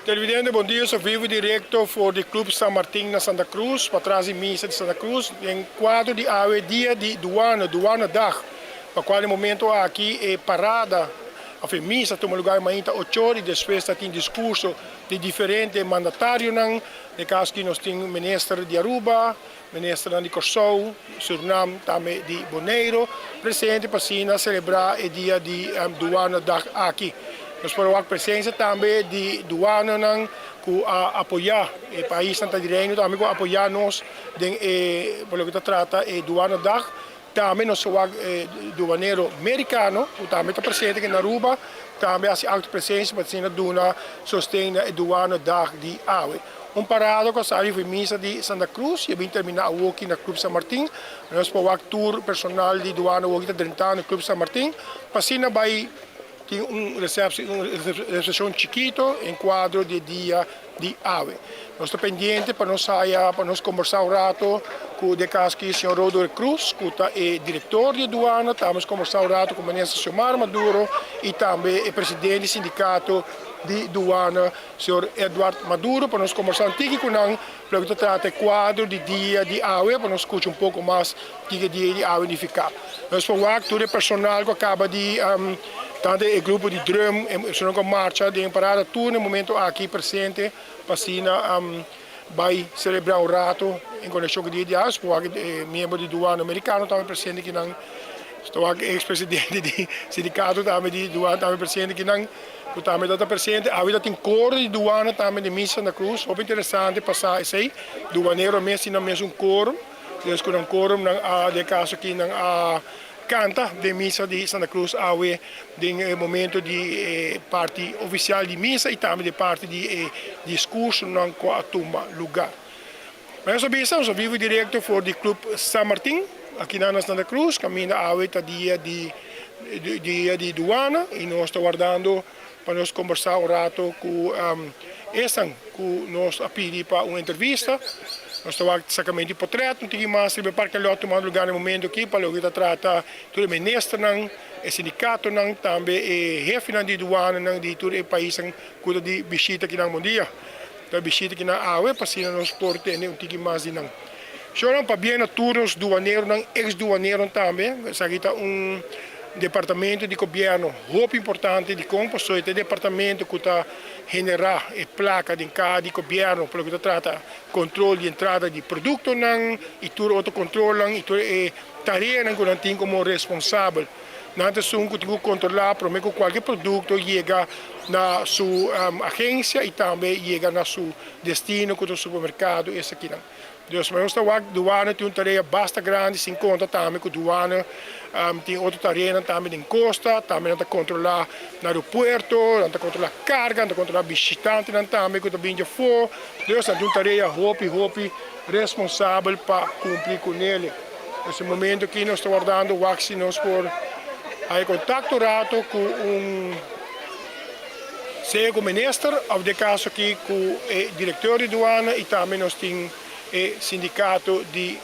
Televidente bon dia, so vivo directo for di Club San Martin na Santa Cruz, patras di misa di Santa Cruz, den cuadro di awe dia di Douane, Douane Dag, pa cual e momento aki e parada of e misa tuma lugar mainta ocho or y despues ta tin discurso di diferente mandatarionan, den caso aki nos tin Minister di Aruba, Ministernan di Kòrsou, Surinam, tambe di Boneiru presente pa asina selebrá e dia di Douanedag aki. Nos por a wak presensia tambe di douanenan ku a apoyá e paisnan ta di Reino tambe ku a apoyá nos den e por loke ta trata e Douanedag. Tambe nos a wak e douanero merikano ku tambe ta presente aki na Aruba tambe a hasi akto presensia pa asina duna sosten na e Douanedag di awe. Un parada ku a sali for misa di Santa Cruz i a bin terminá awoki na Club San Martin. Nos por wak tur personal di duana awoki ta drentando Club San Martin pa asina bai tin un resepshon chikito en kuadro di e dia di awe. Nos ta pendiente pa nos haya pa nos kombersá un rato ku den kas aki señor Roderick Cruz ku ta e direktor di e duana. Tambe nos kombersá un rato ku minister Xiomara Maduro i tambe e presidente di sindikato di duana. Señor Edward Maduro pa nos kombersá un tiki ku nan loke ta trata e kuadro di dia di awe pa nos skucha un poko mas kiko e dia di awe nifiká. Nos por wak tur e personal ku a kaba di tantu e grupo di drum e personal ku a marcha den e parada tur na e momento aki presente pa asina bai selebrá un rato en konekshon ku e dia di awe. Nos por wak e miembro di duana merikano tambe presente kinan, nos ta wak e eks presidente di sindikato tambe di duana tambe presente kinan. Cu tambe ta ta presente. Awe ta tin coro di duana tambe den misa Santa Cruz. Hopi interesante pa sa esey. Duanero mes tin nan mes un coro. Des cu nan coro nan a, den e caso aki, nan a canta den misa di Santa Cruz awe den e momento di e parti oficial di misa y tambe den parti di e discursonan cu a tuma lugar. Nos a bisa, nos a vivo directo for di Club San Martin, aki na Santa Cruz, caminda awe ta dia di dia di duana y nos ta wardando pa nos combersa un rato cu esnan cu nos a pidi pa un entrevista. Nos ta wak sacamento di potret un tiki mas riba e parke lot tumando lugar na e momento aki pa loke ta trata tur e ministernan, e sindicatonan, tambe e hefenan di duananan di tur e paisnan cu ta di bishita akinan. Bon dia. Ta bishita ki nan awe pa asina nos por tene un tiki mas di nan. Shornan pabia na tur nos duaneronan, ex duaneronan tambe, esaki ta un departamento di gobierno hopi importante dikon pasobra e ta e departamento ku ta genera e plaka den kaha di gobierno pa loke ta trata kontrol di entrada di produktonan i tur otro kontrolnan i tur e tareanan ku nan tin komo responsabel. Nan ta esun ku tin ku kontrolá promé ku kualke produkto yega na su agensia i tambe yega na su destino ku ta un supermerkado esakinan. Dus nos ta wak duana tin un tarea basta grandi sin konta tambe ku duana tin otro tareanan tambe den kosta, tambe nan ta kontrolá na aeropuerto, nan ta kontrolá karga, nan ta kontrolá bishitantenan tambe ku ta bin djafó. Dus nan tin un tarea hopi hopi responsabel pa kumpli kunele. Nos e momento aki nos ta wardando wak si nos por haya contacto rato cu un sea cu minister of den caso aki cu e director di duana y tambe nos tin e sindicato di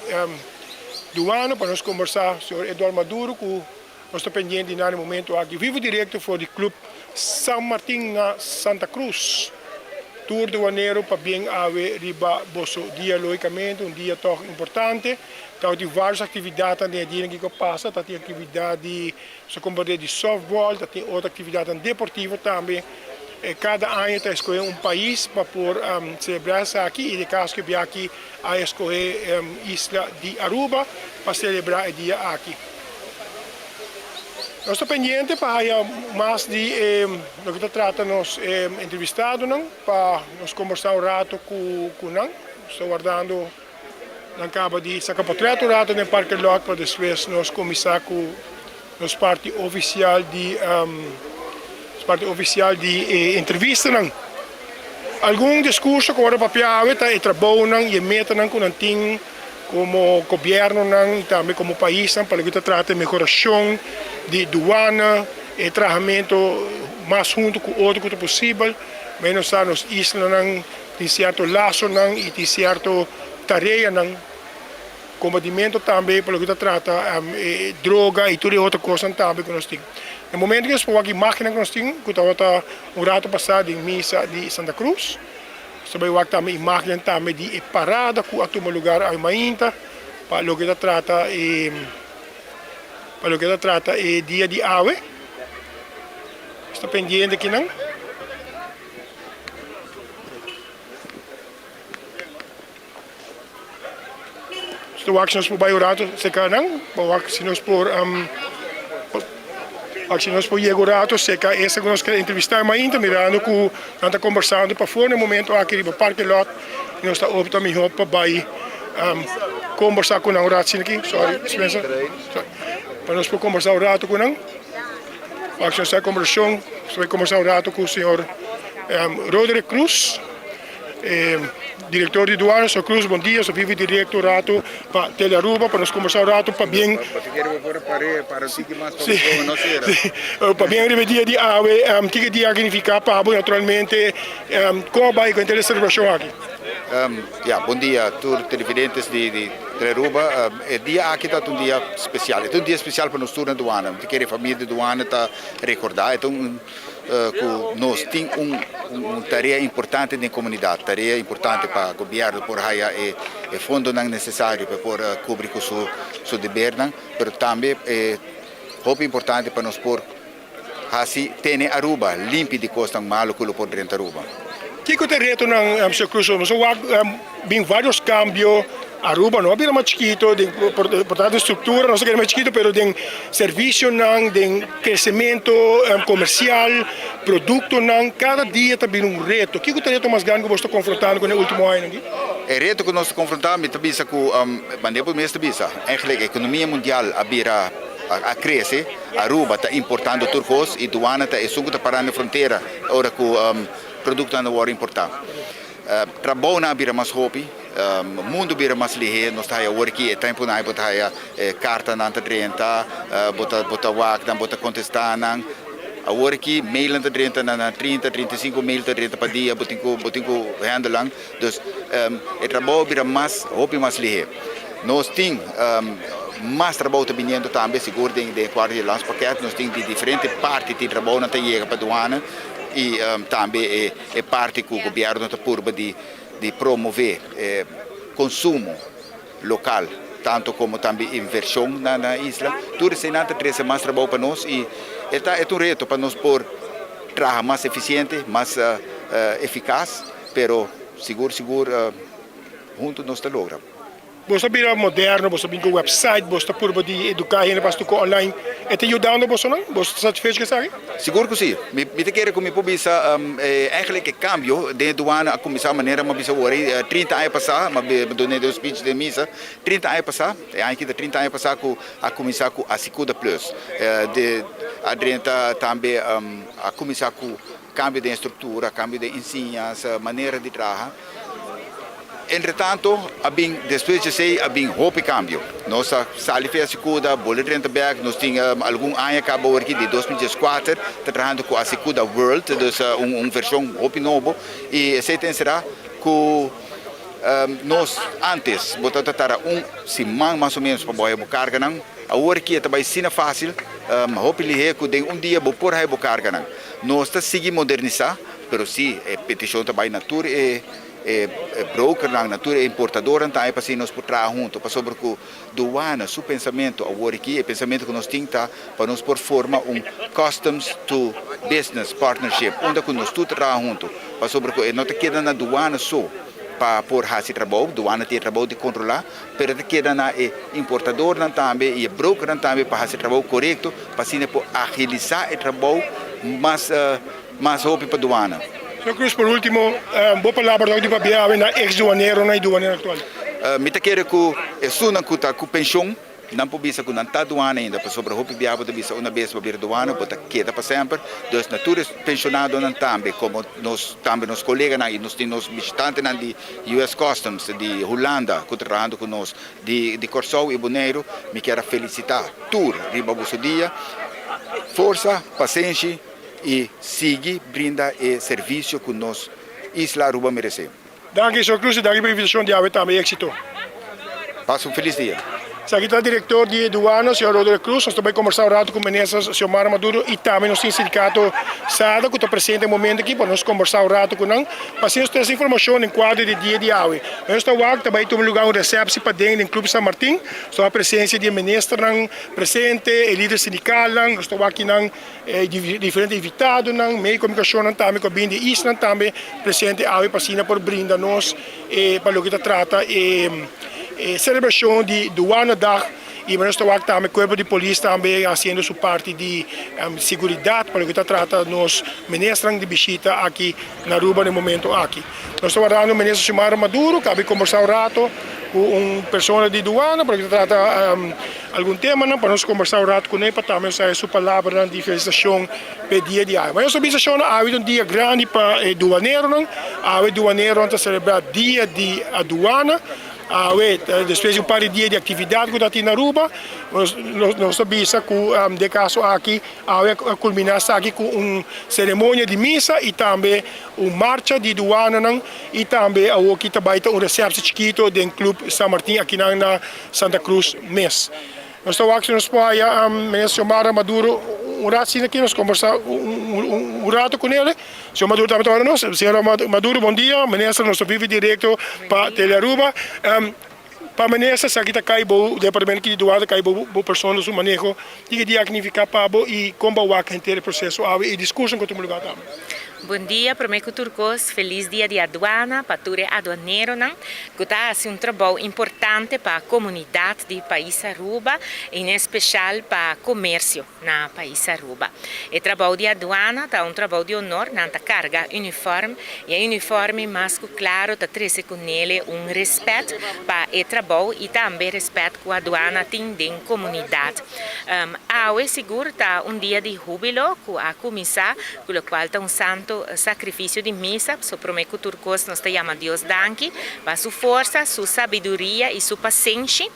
duana pa nos conversa señor Eduard Maduro cu nos ta pendiente di nan e momento aki vivo directo for di Club San Martin na Santa Cruz. Tur duanero pabien awe riba boso dia logicamente un dia toch importante. Tabatin varios actividadnan den e dianan kico pasa, tabatin actividad di so compartir di softball, tabatin otro actividadnan deportivo tambe. Cada aña ta escoge un pais pa por celebra esaki y den caso cu e bia aki a escoge isla di Aruba pa celebra e dia aki. Nos ta pendiente pa haya mas di e loke ta trata nos entrevistadonan pa nos kombersá un rato ku nan. Nos ta wardando nan kaba di saka potret un rato den parke lot pa despues nos kuminsá ku nos parti ofisial di nos parti ofisial di e entrevistanan. Algun diskurso ku wòrdu papia awe ta e trabounan i e metanan ku nan tin komo gobièrnunan i tambe komo paisnan pa loke ta trata e mehorashon di duana, e trahamentu mas huntu ku otro ku ta posibel. Menos sa nos islanan tin sierto lasonan i tin sierto tareanan. Kombatimento tambe pa loke ta trata e droga i tur e otro kosnan tambe ku nos tin. Na momento ku nos por wak imágennan ku nos tin ku tabata un rato pasá den misa di Santa Cruz. Nos ta bai wak tambe imágennan tambe di e parada ku a tuma lugar awe mainta pa loke ta trata e pa loke ta trata e dia di awe. Nos ta pendiente akinan. Nos ta wak si nos por bai un rato seka nan, pa wak si nos por wak si nos por yega un rato seka esta ku nos ker entrevistá mainta mirando ku nan ta kombersando pafó na e momento aki riba parke lot i nos ta opta mihó pa bai kombersá ku nan un rato asina aki, sorry Spencer, pa nos por kombersá un rato ku nan, wak si nos ta kombersashon, nos ta bai kombersá un rato ku señor Roderick Cruz. E director di Duana, Sr. Cruz, bon dia. Sr. Vivi directo un rato pa Tele Aruba pa nos conversa un rato pa bien pa bien riba e dia di awe. Kiko e dia aki nifica pa bo naturalmente? Con a bay cu henter e celebracion aki? Ya, bon dia tur televidentes di Tele Aruba. E dia aki ta un dia special. E ta un dia special pa nos tur na Duana. Mi ta kere e famia di Duana ta recorda. E ta un. Ku nos tin un tarea importante den komunidat, tarea importante pa gobièrnu por haya e fondonan nesesario pa por kubri ku su debernan, pero tambe e hopi importante pa nos por hasi tene Aruba limpi di kosnan malu ku lo por drenta Aruba. Kiko ta e retonan, señor Cruz? Nos a wak bin varios kambio, Aruba no a bira mas chikito, den por tanto struktura nos a keda mas chikito, pero den servisionan, den kresementu komersial, produktonan, kada dia ta bira un reto. Kiko ta e reto mas grandi ku boso ta konfrontando ku e ultimo añanan aki? E reto ku nos ta konfrontá, mi ta bisa ku, manera bo mes ta bisa, eigenlijk ekonomia mundial a bira, a krese, Aruba ta importando tur kos i duana ta esun ku ta pará na frontera ora ku produktonan ta wòrdu importá. Trabounan a bira mas hopi, mundu bira mas lihé, nos ta haya awor aki e tempunan ei bo ta haya e kartanan ta drenta, bo ta bo ta wak nan, bo ta kontestá nan. Awor aki mailnan ta drenta na na trinta, 35 mail ta drenta pa dia, bo tin ku bo tin ku handle nan. Dus e trabou a bira mas hopi mas lihé. Nos tin mas trabou ta biniendo tambe, sigur den den e kuadro di landspakket, nos tin di diferente parti tin trabounan ta yega pa duana i tambe e E parti ku gobièrnu ta purba di di promové e konsumo lokal tantu komo tambe invershon na na isla. Tur eseinan ta trese mas trabou pa nos i e ta e ta un reto pa nos por traha mas efisiente, mas efikas, pero sigur sigur huntu nos ta logra. Bo ta bira moderno, bo ta bin ku website, bo ta purba di eduká hende pa stuka online. E ta yudando bosonan? Bo ta satisfecho ku esaki? Sigur ku si. Mi ta kere ku mi por bisa eigenlijk e kambio den e duana a kuminsá manera mi a bisa awor ei 30 aña pasá, mi a duna e speech den misa, 30 aña pasá, e aña aki ta 30 aña pasá ku a kuminsá ku Asikuda Plus. A drenta tambe a kuminsá ku kambio den e struktura, kambio den insiñas, manera di traha. Entretanto a bin despues di esey a bin hopi cambio. Nos a sali fi Asycuda, bolbe drenta bek, nos tin algun aña caba awor aki di 2014 ta trahando cu Asycuda World, dus un version hopi nobo y esey ta encera cu nos antes bo ta tarda un siman mas o menos pa bo haya bo carganan, awor aki e ta bay asina facil, hopi lihe cu den un dia bo por haya bo carganan. Nos ta sigui modernisa, pero si e peticion ta bay na tur e. E brokernan, na tur e importadornan tambe pa asina nos por traha hunto, pasobra ku Douane su pensamentu awor aki, e pensamentu ku nos tin ta pa nos por forma un customs to business partnership unda ku nos tur ta traha hunto, pasobra ku e no ta keda na Douane so pa por hasi trabou, Douane tin e trabou di kontrolá, pero ta keda na e importadornan tambe i e brokernan tambe pa hasi e trabou korekto pa asina por agilisá e trabou mas. Mas hopi pa duana. Señor Cruz, por ultimo, bo palabra tok di pabia awe na ex duaneronan y duanero actual. Mi ta kere ku esunnan ku ta ku penshon, nan por bisa ku nan ta duana ainda, pasobra hopi bia bo ta bisa una bes bo bira duana, bo ta keda pa semper. Dus na tur e penshonadonan tambe, komo nos tambe nos koleganan i nos tin nos bishitantenan di US Customs, di Hulanda ku ta trahando ku nos, di Kòrsou i Boneiru, mi kier a felisitá tur riba boso dia. Forsa, pasenshi. I sigui brinda e servisio ku nos isla Aruba meresé. Danki, señor Cruz, i danki pa invitashon di awe tambe. Éksito. Pasa un felis dia. Esaki ta director di Aduana, señor Roderick Cruz. Nos ta bay combersa un rato cu minister Xiomara Maduro y tambe nos tin sindicato SADA cu ta presente e momento aki pa nos combersa un rato cu nan pa asina nos trece informacion den cuadro di dia di awe. Nos ta wak ta bay tuma lugar un receptie paden den Club San Martin. Nos ta wak presencia di e ministernan presente, e lider sindicalnan, nos ta wak kinan e diferente invitadonan, medio di comunicacionnan tambe cu a bini di isla tambe presente awe pa asina por brinda nos e pa loke ta trata e e celebracion di Douanedag y nos ta wak tambe cuerpo di polis tambe haciendo su parti di seguridad pa loke ta trata nos ministernan di bishita aki na Aruba na e momento aki. Nos ta wardando minister Xiomara Maduro cu a bin combersa un rato cu un persona di Douane pa loke ta trata algun temanan pa nos combersa un rato cune pa tambe nos haya su palabranan di felicitacion pa e dia di awe. Nos ta bisa shona awe ta un dia grandi pa e duaneronan. Awe duaneronan ta celebra dia di aduana. Awe despues di un par di dia di actividad cu ta tin na Aruba nos ta bisa cu den caso aki awe a culmina esaki cu un ceremonia di misa y tambe un marcha di duananan y tambe awoki ta bay ta un receptie chikito den Club San Martin akinan na Santa Cruz mes. Nos ta wak si nos por haya Minister Xiomara Maduro un rat asina aki nos combersa un rato con el. Señor Maduro tambe ta ora nos. Señora Maduro bon dia. Minister nos ta vivi directo pa Telearuba. Pa minister esaki ta cay bo departamento di duana ta cay bo bo persona su maneho. Kiko dia a significa pa bo y con bo a wak henter e proceso awe y discurso cu a tuma lugar tambe? Bon dia, prome cu tur cos feliz dia di aduana pa tur e aduaneronan cu ta haci un trabou importante pa comunidad di pais Aruba y en especial pa comercio na pais Aruba. E trabou di aduana ta un trabou di honor, nan ta carga uniform y e uniforme mas cu claro ta trece cu nele un respet pa e trabou y tambe respet cu aduana tin den comunidad. Awe sigur ta un dia di hubilo cu a cuminsa cu locual ta un santo sacrificio di misa, so prome cu tur cos nos ta yama Dios danki pa su forsa, su sabiduria y su pasenshi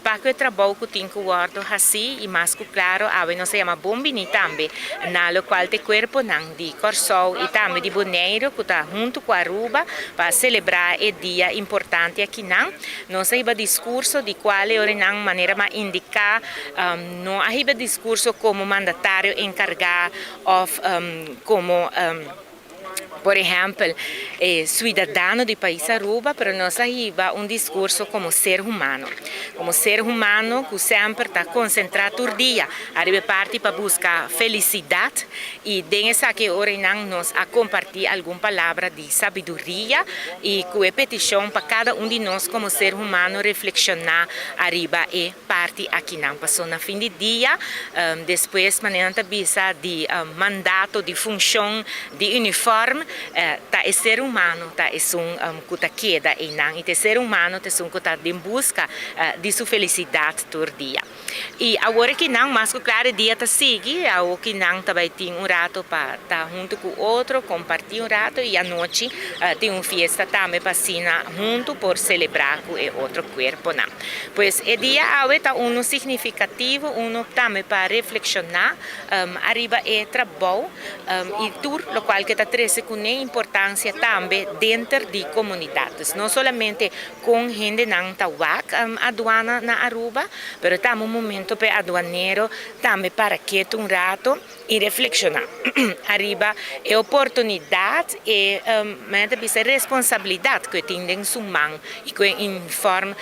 pa cu e trabou cu tin cu wordo haci y mas cu claro awe nos ta yama bon bini tambe na locual ta e cuerponan di Corsou y tambe di Boneiru cu ta hunto cu Aruba pa celebra e dia importante akinan. Nos a hiba discurso di cual e orenan manera m'a indica no a hiba discurso como mandatario encarga of como por ehempel e ciudadano di pais Aruba pero nos a hiba un discurso como ser humano, como ser humano cu semper ta concentra tur dia ariba e parti pa busca felicidad y den esaki e orenan nos a comparti algun palabra di sabiduria y cu e peticion pa cada un di nos como ser humano reflexiona ariba e parti akinan. Pasobra na fin di dia, despues manera nan ta bisa di mandato, di funcion, di uniform, ta e ser humano ta esun cu ta keda eynan y ta e ser humano ta esun cu ta den busca di su felicidad tur dia. Y awor aki nan mas cu claro e dia ta sigui, awor ki nan ta bay tin un rato pa ta hunto cu otro, comparti un rato y anochi tin un fiesta tambe pa asina hunto por celebra cu e otro cuerponan. Pues e dia awe ta uno significativo, uno tambe pa reflexiona ariba e trabou y tur locual ke ta trece cune importancia tambe denter di comunidad. Dus no solamente Con hendenan ta wak aduana na Aruba, pero ta un momento p'e aduanero tambe para ketu un rato y reflexiona ariba e oportunidad, e manera ta bisa responsabilidad cu e tin den su man y cu e uniform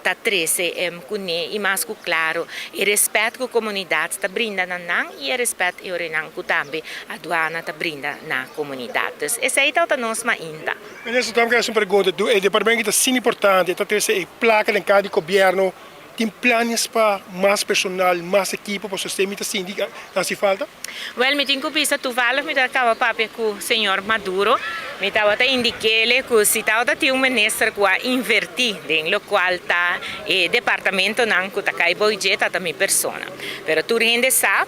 ta trece cune y mas cu claro e respet cu comunidad ta brinda na nan y e respet e orenan cu tambe aduana ta brinda na comunidad. Dus esey ta nos mainta. Minister, tambe ker hasi un pregunta. E departamento ta asina importante, ta trese e plaka den kar di gobièrnu. Tin planes pa mas personal, mas ekipo pasobra esei mi ta sinti ta hasi falta? Wèl, mi tin ku bisa tuvallig mi ta kaba papia ku señor Maduro. Mi tabata indik'ele ku si tabata tin un minister ku a invertí den lokual ta e departamentonan ku ta kai bou dje ta ta mi persona. Pero tur hende sa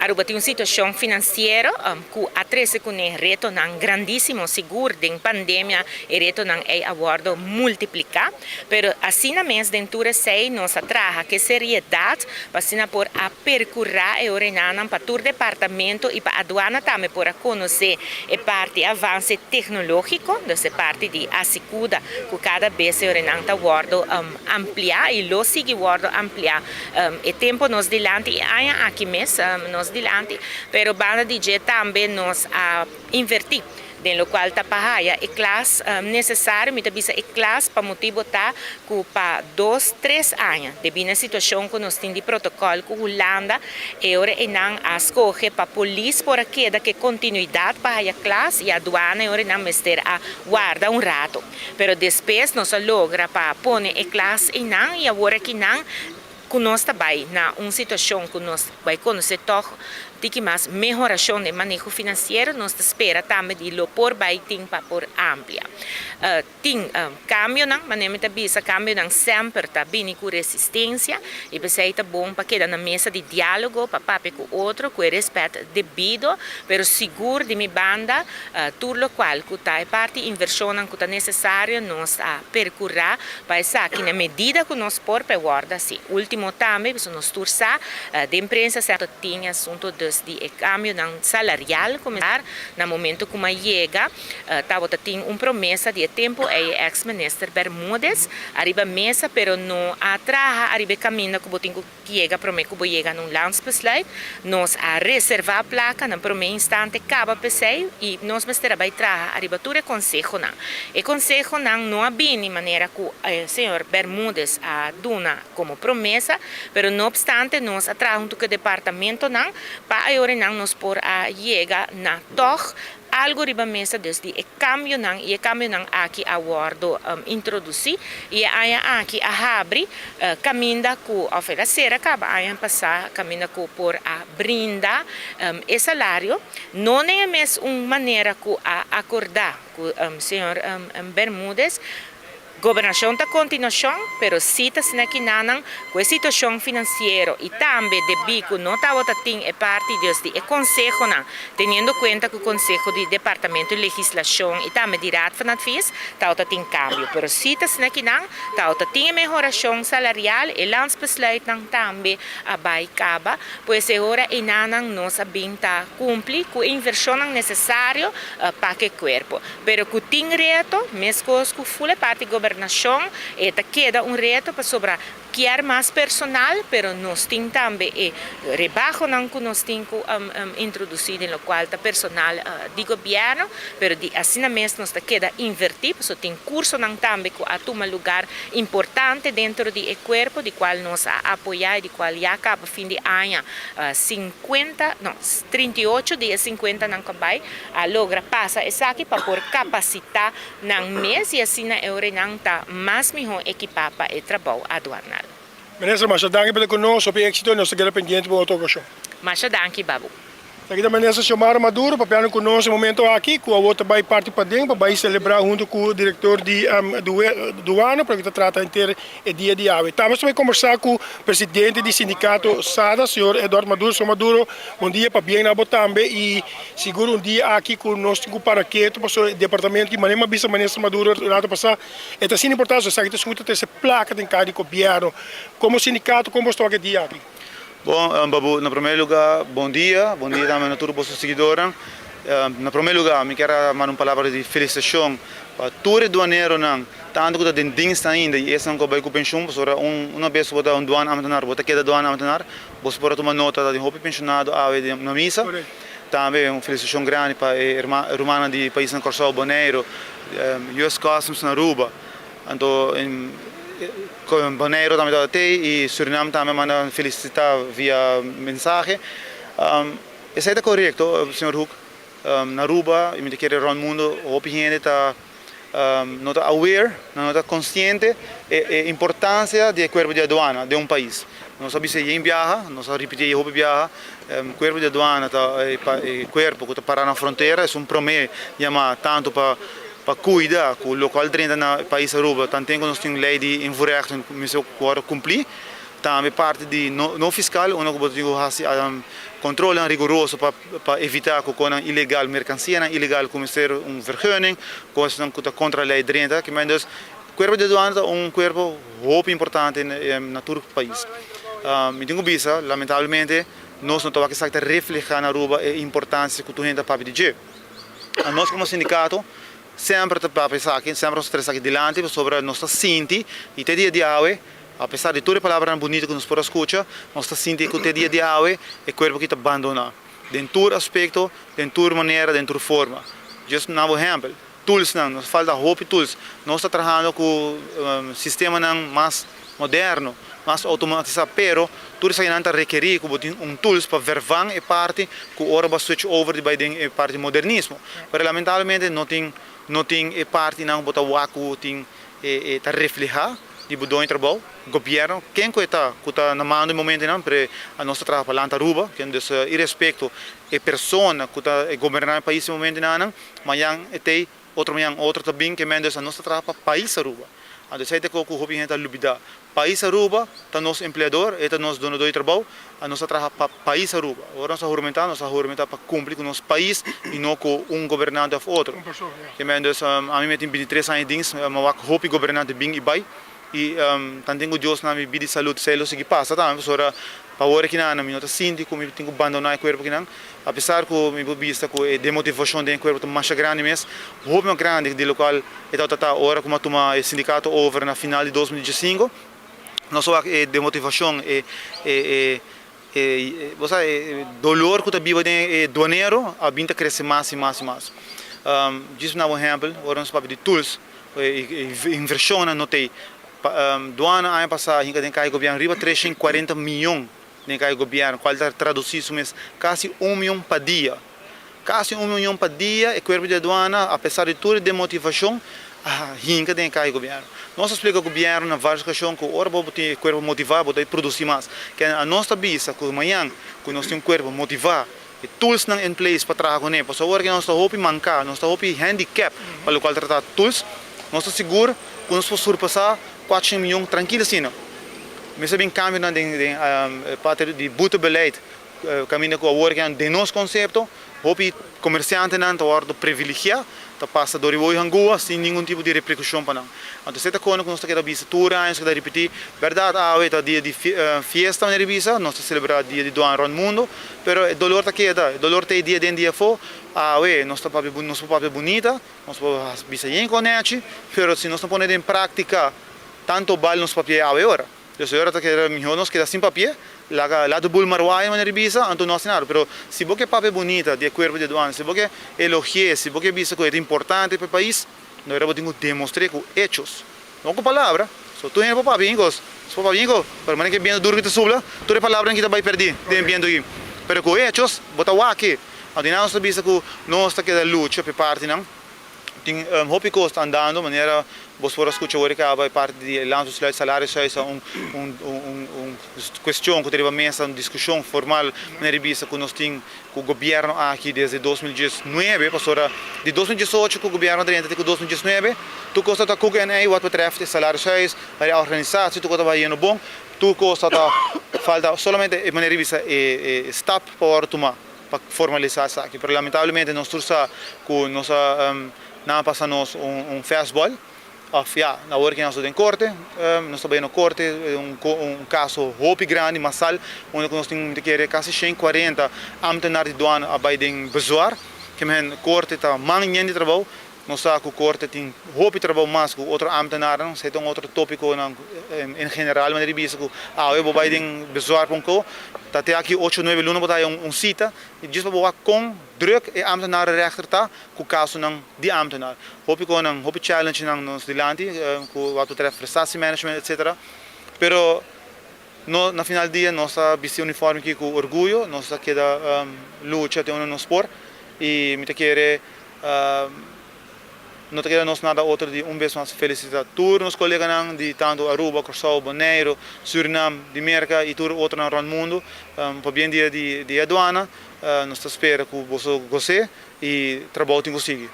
Aruba tin un situacion financiero cu a trece cune retonan grandisimo, sigur den pandemia e retonan ey a wordo multiplica, pero asina mes den tur esey nos a traha ke seriedad pa asina por a percura e orenanan pa tur departamento y pa aduana tambe por a conoce e parti avance. Avanse tecnologico, dus e parti di Asycuda cu cada bes e orenan ta wordo amplia y lo sigui wordo amplia e tempo nos dilanti y aña aki mes nos dilanti, pero banda di dje tambe nos a inverti den locual ta pa haya e klas necesario. Mi ta bisa e klas pa motibo ta cu pa dos, tres aña, debi na e situacion cu nos tin di protocol cu Hulanda, e ora eynan a scoge pa polis por a keda cu e continuidad pa haya klas y aduana e ora eynan mester a warda un rato. Pero despues nos a logra pa pone e klas eynan y awor akinan cu nos ta bay na un situacion cu nos bay conoce tog tiki mas mehoracion den maneho financiero, nos ta spera tambe di lo por bay tin pa por amplia. Tin cambionan, manera mi ta bisa, cambionan semper ta bini cu resistencia y p'esey ta bon pa keda na mesa di dialogo, pa papia cu otro cu e respet debido, pero sigur di mi banda tur locual cu ta e parti inversionnan cu ta necesario nos a percura pa esaki na medida cu nos por pa e wordo asi. Ultimo tambe, pasobra nos tur sa, den prensa semper tin e asunto dus di e cambionan salarial cu mester na momento cu mi a yega, Tabata tin un promesa di e tempu ei e ex minister Bermudez ariba mesa pero no a traha ariba e caminda cu bo tin cu yega prome cu bo yega na un landsbesluit. Nos a reserva placa na prome instante caba p'esei y nos mester a bay traha ariba tur e consehonan. E consehonan no a bini manera cu e señor Bermudez a duna como promesa pero no obstante nos a traha hunto cu e departamentonan pa ayorenan nos por a yega na tog Algo riba mesa dus di e cambionan y e cambionan aki a wordo introduci y e aña aki a habri caminda cu of el a cera caba aña pasa caminda cu por a brinda e salario no den e mes un manera cu a acorda cu señor Bermudez. Gobernacion ta continuacion, pero si ta asina kinanan cu e situacion financiero y tambe debi cu no tabata tin e parti dus di e consehonan, teniendo cuenta cu conseho di Departamento di Legislacion y tambe di Raad van Advies tabata tin cambio. Pero si ta asina kinan tabata tin e mehoracion salarial, e landsbesluitnan tambe a bay caba, pues e ora einanan nos a bin ta cumpli cu e inversionnan necesario pa cu e cuerpo. Pero cu tin reto, mescos cu ful e parti gobernacion, e ta keda un reto pasobra kier mas personal, pero nos tin tambe e rebahonan cu nos tin cu introduci den locual ta personal di gobierno, pero di asina mes nos ta keda inverti pasobra tin cursonan tambe cu a tuma lugar importante dentro di e cuerpo di cual nos a apoya y di cual ya caba fin di aña cincuenta, no, 38 di e cincuenta nan cu a bay. A logra pasa esaki pa por kapasitá nan mes i asina e orenan ta mas mihó ekipá pa e trabou aduanal. Minister, masha danki pa ta ku nos. Hopi éksito i nos ta keda pendiente pa un otro okashon. Masha danki, Babu. Esaki ta Minister Xiomara Maduro papiando ku nos e momento aki ku awor ta bai parti paden pa bai selebrá huntu ku direktor di Duana pa loke ta trata henter e dia di awe. Tambe nos ta bai kombersá ku presidente di sindikato SADA, señor Eduard Maduro. Señor Maduro, bon dia, pabien na bo tambe i Sigur un dia aki ku nos tin ku para ketu pasobra e departamento di manera mi a bisa Minister Maduro rato pasá e ta asina importante esaki ta esun ku ta trese plaka den kaya di gobièrnu. Komo sindikato kon bos ta wak e dia aki? Bon Babu, na promé lugá bon dia, bon dia tambe na tur boso siguidornan. Na promé lugá mi kier a manda un palabra di felisitashon pa tur e duaneronan tantu ku ta den dienst ainda i esnan ku a bai ku penshun pasobra una bes ku bo ta un duanambtenar bo ta keda duanambtenar. Boso por a tuma nota ta tin hopi penshonado awe na misa. Tambe un felisitashon grandi pa e rumannan di paisnan Kòrsou, Boneiru, US Customs na Aruba. Anto Boneiru tambe tabata tei i Surinam tambe a manda felisitá via mensahe. Esei ta korekto, señor Hoek. Na Aruba i mi ta kere rònt mundu hopi hende ta no ta aware, nan no ta konsiente e importansia di e kuerpo di aduana den un pais. Nos a bisa yen biaha, nos a ripití hopi biaha, kuerpo di aduana ta e kuerpo ku ta pará na frontera, esun promé yamá tantu pa pa kuida ku lokual drenta na pais Aruba, tanten ku nos tin lei di invoerrecht mester wòrdu kumplí. Tambe parti di no fiskal unda ku bo tin ku hasi kontrolnan riguroso pa pa evitá ku konan ilegal, merkansianan ilegal ku mester un vergunning, kosnan ku ta kontra lei drenta. Kimen dus kuerpo di aduana ta un kuerpo hopi importante na tur pais. Mi tin ku bisa lamentablemente nos no ta wak esaki ta reflehá na Aruba e importansia ku tur hende ta papia di dje. Nos komo sindikato semper ta papia esaki, semper nos ta trese esaki dilanti pasobra nos ta sinti i te dia di awe, apesar di tur e palabranan bunito ku nos por a skucha, nos ta sinti ku te dia di awe e kuerpo aki ta bandoná den tur aspekto, den tur manera, den tur forma. Djis na bo ehèmpel, toolsnan, nos falta hopi tools. Nos ta trahando ku sistemanan mas moderno, mas outomatisá, pero tur esakinan ta rekerí ku bo tin un tools pa vervang e parti ku ora bo a switch over di bai den e parti modernismo. Pero lamentablemente no tin no tin e partinan ku bo ta wak ku tin e e ta reflehá di bo doño trabou, gobièrnu, ken ku e ta ku ta na mando e momentonan, pero nos ta traha pa lanta Aruba, dus irespekto e persona ku ta goberná e pais e momentonan, Mañan e tei, otro mañan otro ta bin, ke men dus nos ta traha pa pais Aruba. Anto esei ta ku hopi hende ta lubida. Pais Aruba ta nos empleador, e ta nos dunador di trabou, a nos ta traha pa pais Aruba. Ora nos ta hurmentá, nos ta hurmentá pa kumpli ku nos pais i no ku un gobernante òf otro. Ke men dus ami mi tin bintitres aña dins, mi a wak hopi gobernante bin i bai. I tanten ku Dios na mi bida i salud esei lo sigui pasa tambe pasobra pa awor akinan mi no ta sinti ku mi tin ku bandoná e kuerpo akinan apesar ku mi por bista ku e demotivashon den e kuerpo ta masha grandi mes hopi mas grandi di lokual e tabata ta ora ku mi a tuma e sindikato over na final di 2015 nos a wak e demotivashon e e e bo sa e dolor ku ta biba den e duanero a bin ta krese mas i mas i mas. Djis na un ehèmpel, ora nos papia di tools, e invershonnan no t'ei. Duana aña pasá hinka den kai gobièrnu riba 340 mion den kai gobièrnu, kual ta tradusí su mes kasi un mion pa dia. Kasi un mion pa dia e kuerpo di aduana, apesar di tur e demotivashon, a hinka den e kaha di gobièrnu. Nos a splika gobièrnu na vários okashon ku ora bo tin e kuerpo motivá bo ta produsí mas. Kende anos ta bisa ku mañan ku nos tin un kuerpo motivá, e toolsnan in place pa traha kuné, pasobra awor ke nos ta hopi manká, nos ta hopi handicap pa lokual ta trata tools, nos ta sigur ku nos por surpasá kuatroshen mion trankil asina. Mester bin kambionan den den parti di boetebeleid. Kaminda ku awor kinan den nos konsepto hopi komersiantenan ta wòrdu privilegiá, ta pasa dor di woyo hangua sin ningun tipo di reperkushon pa nan. Anto esei ta kona ku nos ta keda bisa tur aña, nos ta keda ripití, bèrdat awe ta dia di fiesta manera di bisa, nos ta selebrá dia di duana rònt mundu, pero e dolor ta keda, e dolor ta e dia den dia afó, awe nos ta papia nos por papia bunita, nos por bisa yen konechi, pero si nos no pone den práktika tanto bal nos papia awe ora. Dios ora ta kere mihó nos keda sin papia, laga laat de boel maar waai manera di bisa, anto no hasi nada. Pero si bo ke papia bunita di e kuerpo di aduana, si bo ke elogi'é, si bo ke bisa ku e ta importante pa e pais, no era bo tin ku demostr'é ku hechos, no ku palabra. So tur hende por papia yin kos, nos por papia yin kos, pero manera ku e bientu duru ki ta supla, tur e palabranan ki ta bai pèrdí den e bientu aki. Pero ku hechos bo ta wak. Anto nan nos ta bisa ku nos ta keda lucha pa e partinan. Tin hopi kos ta andando, manera bos por a skucha wor kaba e parti di e landsbesluit salarishuis ta un un kuestion ku ta riba mesa, un diskushon formal manera di bisa ku nos tin ku gobièrnu aki desde 2019, pasobra di 2018 ku gobièrnu a drenta te ku 2019 tur kos ta ta kuk en ei wat betreft e salarishuis, reorganisatie tur kos ta bai yendo bon, tur kos ta ta falta solamente e manera di bisa e stap pa wòrdu tuma. pa formalisá esaki. Pero lamentablemente nos tur sa ku nos a nan a pasa nos un fastball òf ya awor ke nos ta den korte nos ta bai na korte un un kaso hopi grandi masal unda ku nos tin mi ta kere kasi 140 ámtenar di duana a bai den bezwaar ke men korte ta man yen di trabou. Nos sa ku korte tin hopi trabou mas ku otro ámtenarnan, esei ta un otro tópikonan en general manera di bisa ku awe bo bai den bezwaar pa un ko, ta te aki ocho nuebe luna bo ta haya un sita i djis pa bo wak kon drùk e ámtenarrechter ta ku kasonan di ámtenar. Hopi konan, hopi challengenan nos dilanti ku wat betreft prestatiemanagement etcetera, pero no na final dia nos ta bisti uniforme aki ku orguyo, nos ta keda lucha te unda nos por i mi ta kere. No ta keda nos nada otro di un bes mas felicita tur nos coleganan di tanto Aruba, Corsou, Boneiru, Surinam, di Merca y tur otronan rond mundo pa bien dia di aduana. Nos ta spera cu boso gos'e y trabou tin cu sigui.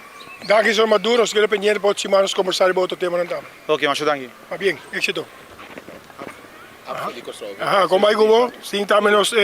Danki señor Maduro, nos keda pendiente pa otro siman nos combersa riba otro temanan tambe. Ok, masha danki. Pa bien, exito. Aha, con bai cu bo? Sin tambe nos.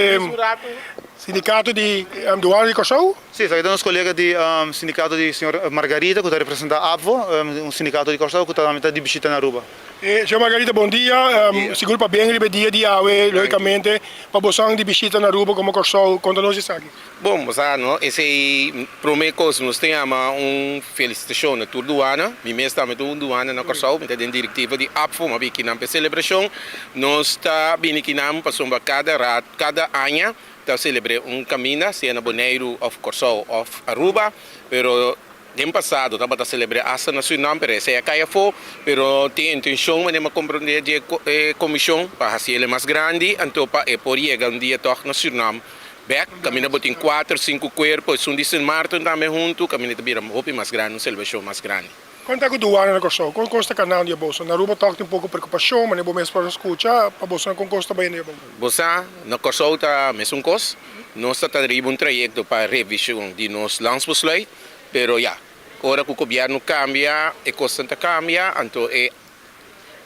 Sindikato di Duana di Kòrsou. Sí, esaki ta nos kolega di sindikato di señor Margarita ku ta representá ABVO, un sindikato di Kòrsou ku tambe ta di bishita na Aruba. Señor Margarita, bon dia. Sigur pa bien riba e dia di awe, lógikamente, pa boso di bishita na Aruba komo Kòrsou. Konta nos esaki. Bon, bo sa no, esei promé kos nos ta yama un felisitashon na tur duana. Mi mes tambe ta un duana na Kòrsou, mi ta den direktiva di ABVO, mi a bini kinan pa e selebrashon. Nos ta bini kinan pasobra kada rat, kada aña ta selebr'é un kaminda, sea na Boneiru òf Kòrsou òf Aruba, pero den pasado tabata selebr'é asta na Surinam, pero esei a kai afó. Pero tin intenshon, manera mi a komprondé di e komishon, pa hasi el e mas grandi, anto pa e por yega un dia tòg na Surinam bèk. Kaminda bo tin kuater, sinku kuerpo, esun di Sint Maarten tambe huntu, kaminda ta bira hopi mas grandi, un selebrashon mas grandi. Kon ta ku duana na Kòrsou? Kon kos ta kanando di aboso? Na Aruba tòg tin poko preokupashon, manera bo mes por a skucha, pa bosonan kon kos ta bayendo di aboso? Bo sa, na Kòrsou ta mesun kos. Nos ta ta riba un trayekto pa revishon di nos landsbesluit, pero ya, ora ku gobièrnu kambia, e kosnan ta kambia, anto e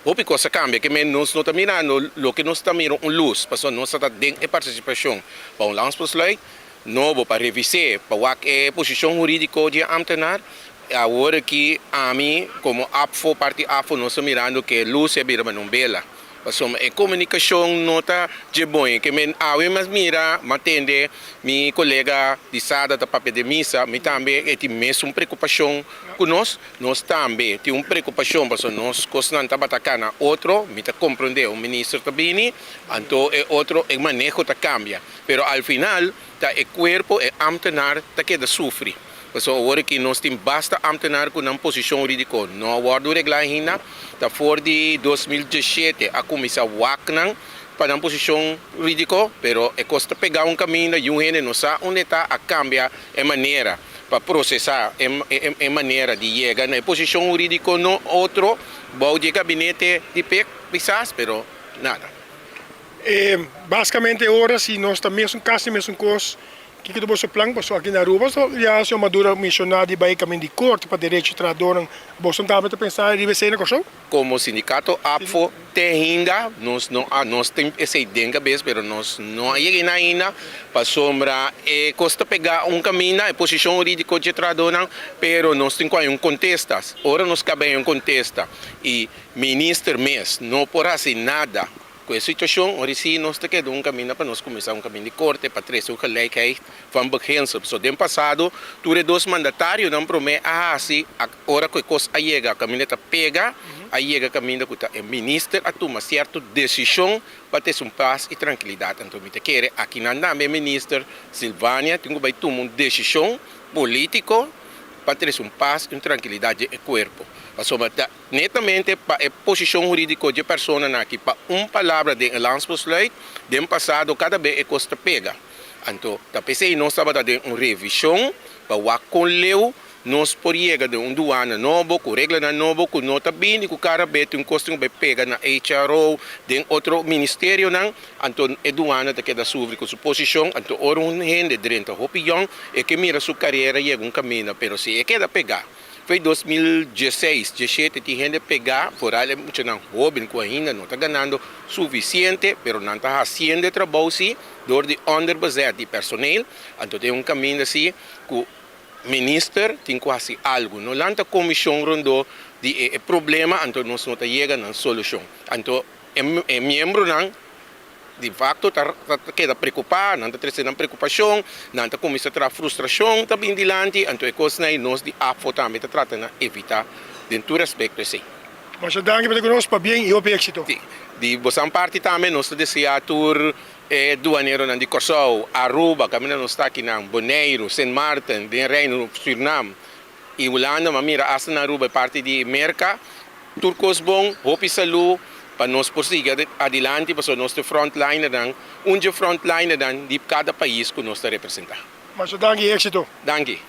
hopi kos a kambia. Ke men nos no ta mirando loke nos ta mira un lus, pasobra nos ta ta den e partisipashon pa un landsbesluit nobo pa revis'é, pa wak e posishon hurídiko di e ámtenar. Awor aki ami komo ABVO, parti ABVO, nos ta mirando ke lus a bira manera un bela. Pasobra e komunikashon no ta dje bon. E ke men awe mi a mira, mi a tende mi kolega di Sada ta papia den misa, mi tambe e tin mesun preokupashon ku nos. Nos tambe tin un preokupashon pasobra nos kosnan tabata kana otro. Mi ta komprondé un minister ta bini, anto e otro e maneho ta kambia. Pero al final ta e kuerpo, e ámtenar ta keda sufri. Pasobra awor aki nos tin basta ámtenar ku nan posishon hurídiko no a wòrdu reglá ainda. Ta for di 2017 a kuminsá wak nan pa nan posishon hurídiko, pero e kos ta pegá un kaminda i un hende no sa unda e ta, a kambia e manera pa prosesá e manera di yega na e posishon hurídiko no otro bou di e gabinete di pek kisas, pero nada. E basikamente ora si nos ta mesun kasi mesun kos kiko ta boso plan pasobra aki na Aruba so ya señor Maduro a menshoná di bai kamin di korte pa derecho di trahadornan boso tambe ta pensa riba esei na Kòrsou? Komo sindikato ABVO te ainda nos no a nos tin esei den kabes pero nos no a yega einan ainda pasobra e kos ta pega un kaminda e posishon hurídiko dje trahadornan pero nos tin ku haña un kontesta ora nos kaba haña un kontesta i minister mes no por hasi nada Ku e situashon ora si nos ta keda un kaminda pa nos kuminsá un kaminda di korte pa trese un gelijkheid van beginsel. Pasobra den pasado tur e dos mandatarionan promé a hasi ora ku e kos a yega kaminda ta pega, a yega kaminda ku ta e minister a tuma sierto desishon pa trese un pas i trankilidat. Anto mi ta kere akinan tambe e minister Silvania tin ku bai tuma un desishon polítiko pa trese un pas i un trankilidat den e kuerpo. Pasobra ta. Netamente pa e posishon hurídiko dje personanan aki pa un palabra den e landsbesluit, den pasado kada be e kos ta pega. Anto ta p'esei nos tabata den un revishon pa wak kon leu nos por yega den un duana nobo ku reglanan nobo ku no ta bini ku kada be tin un kos tin ku bai pega na HRO den otro ministerionan, anto e duana ta keda sufri ku su posishon. Anto ora un hende drenta hopi yòn e ke mira su karera yega un kaminda pero si e keda pega. Foi 2016, diesshete tin hende pegá, foral e muchanan hóben ku ainda no ta ganando sufisiente, pero nan ta hasiendo e trabou sí dor di onderbezet di personeel. Anto den un kaminda así ku minister tin ku hasi algu. No lanta komishon rondó di e problema, anto nos no ta yega na solushon. Anto e miembronan. Di facto ta keda preocupa, nan ta trece nan preocupacion, nan ta cuminsa traha frustracion ta bin dilanti, anto e cosnan ey nos di ABVO tambe ta trata na evita den tur aspecto esey. Masha danki pa ta cu nos, pabien y hopi exito. Si, di bosan parti tambe nos ta desea tur e duaneronan di Corsou, Aruba, caminda nos ta akinan, Boneiru, Sint Maarten, den Reino, Surinam y Hulanda, ma mira hasta na Aruba e parti di Merca. Tur kos bon, hopi salú pa nos por sigui adilanti pasobra nos ta e frontlinernan, un dje frontlinernan di kada pais ku nos ta representá. Masha danki y éxito. Danki.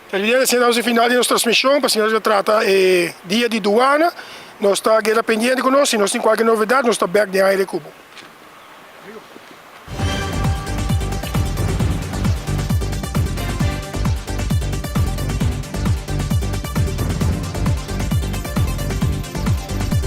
Televidente, asina nos e final di nos transmision pa asina nos a trata e dia di duana. Nos ta keda pendiente ku nos, si nos tin kualke novedad nos ta bek den aire ku bo.